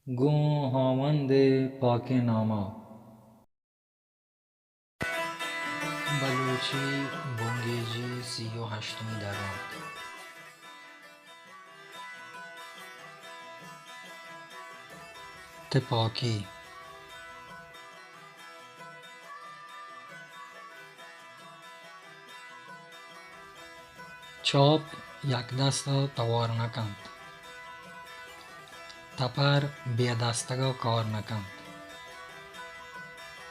گوں ہاوند ءِ پاکیں نام ءَ۔ بلوچی بنگیجی سی ءُ ہشتمی درونت۔ تپاکی۔ چاپ یک دست ءَ توار نہ کنت۔ تپر بے دستگ ءَ کار نہ کنت۔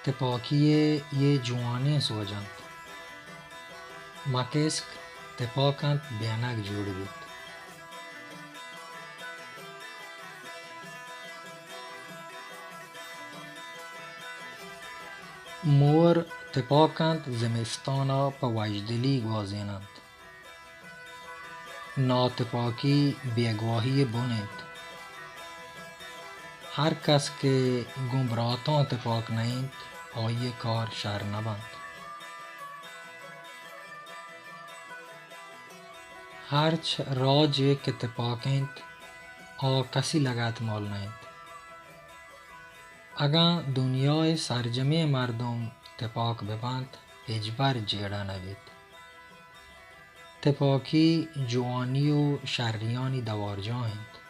تپاکی ءِ اے جوانیں سوج انت۔ مکسک تپاک انت، بینگ جوڑ بیت۔ مور تپاک انت، زمستان ءَ پہ وژدلی گوازین انت۔ ناتپاکی بیگواہی ءِ بن انت۔ ہر کس کہ گوں براتاں تپاک نہ انت، آئی ءِ کار شر نہ بنت۔ ہرچ راجے کہ تپاک انت، آ کسی لگت مال نہ انت۔ اگاں دنیا ءِ سرجمیں مردم تپاک بہ بنت، ہچبر جیڑہ نہ بیت۔ تپاکی جوانی ءُ شریانی دوارجاہ انت۔